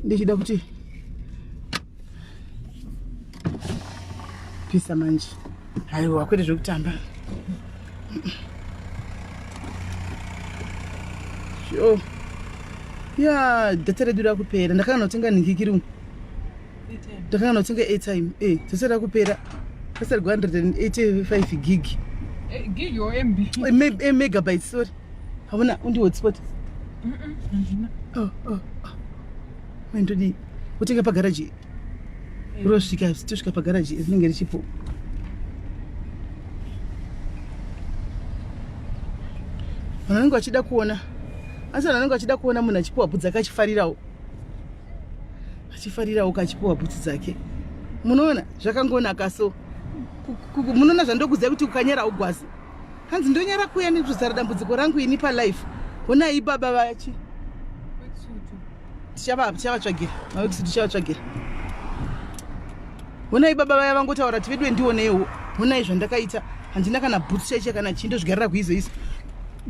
Ndichida kuti pisa manje. Haiwa, kwete zvekutamba. Sho. Ya, data redu rakupera. Ndakanga notenga nhingikiri umu. Ndakanga notenga airtime. Eh, data rakupera. Data reku 185 gig. Gig or MB? Megabytes, sorry. Hauna undi hotspot? Oh, oh, oh. Ndodii? Utenga pagaraji. Rosvika, tosvika pagaraji rinenge richipo. Vanhu vanenge vachida kuona. Asi vanhu vanenge vachida kuona munhu achipiwa bhutsu dzake achifarirawo. Achifarirawo kachipiwa bhutsu dzake. Munoona zvakangonaka so. Munoona zvandokuziva kuti ukanyara ugwazi. Hanzi ndonyara kuya nekuzara dambudziko rangu ini palife. Honai baba vachi. Tichavatsvagira. Mawekisi tichavatsvagira. Honai baba vaya vangotaura kuti veduwe ndioneiwo. Honai zvandakaita. Handina kana bhutsu chaicho kana chii ndozvigarira kuizo izo.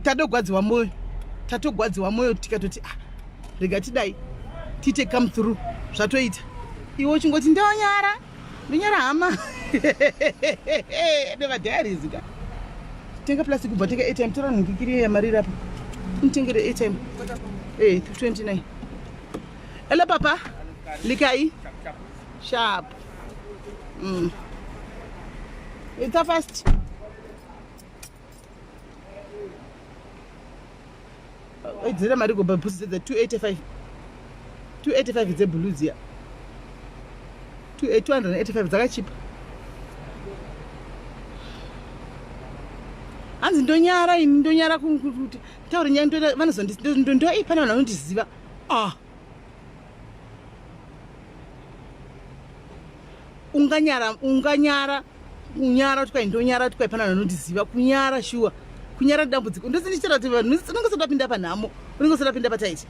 Tatogwadziwa moyo. Tatogwadziwa moyo tikatoti ah rega tidai tiite come through zvatoita. Iwe uchingoti ndonyara. Ndonyara hama. Nevadiaries ka. Tenga plastic kubva tenga airtime tora nhingikiri yamarira apa. Unitengere airtime. 29. Hello papa. Likai. Sharp. It's a fast. Dzira mari kubva bhusi dze 285. 285 dzeblue dziya. 285 dzakachipa. Hanzi ndonyara ini ndonyara kuti taure nyaya ndoda vanozondi ndo pane vanhu vanondiziva. Ah. Unganyara unganyara kunyara kuti kwai ndonyara kuti kwai pana vanhu vanondiziva kunyara shuwa kunyara dambudziko ndosinichitara kuti vanhu unenge usati wapinda panhamo unenge usati wapinda pataiti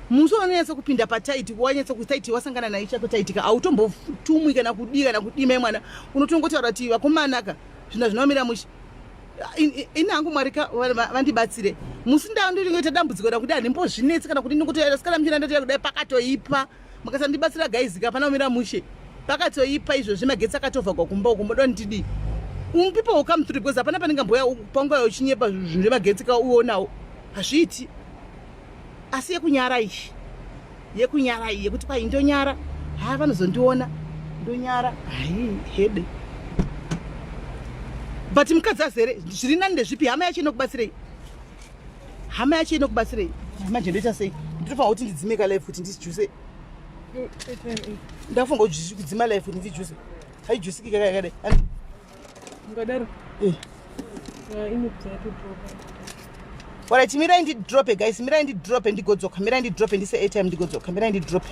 musi unonyatsa kupinda pataiti wanyatsa kutaiti wasangana naye chako taitika hautombotumwi kana kudii kana kudii mai mwana unotongotaura kuti vakomanaka zvinhu zvinomira mushe ini hangu Mwari vandibatsire musi ndandingoita dambudziko rakuti handimbozvinetsi kana kuti ndingotoera sikana muchina ndatoya kudai pakatoipa mukasandibatsira guys ka pana kumira mushe pakatoipa izvozvi magetsi akatovhagwa kumba uko moda ndidii people will come through because hapana panenge mboya pangauya uchinyepa zvinhu zvemagetsi ka uonawo hazviiti asi yekunyara iyi yekunyara iyi yekuti kwai ndonyara ha vanozondiona ndonyara hai hede but mukadzi azere zviri nani ndezvipi hama yacho inokubatsirei hama yacho inokubatsirei manje ndoita sei ndinofanira kuti ndidzime ka live kuti ndijuse Ndafunga kudzima life kuti ndijuze. Haijusiki kaka yakadai. Andi. Ungadaro. Eh. Inobva yatodropa. Alright, mirai ndidrope guys, mirai ndidrope ndigodzoka, mirai ndidrope ndise airtime ndigodzoka, mirai ndidrope.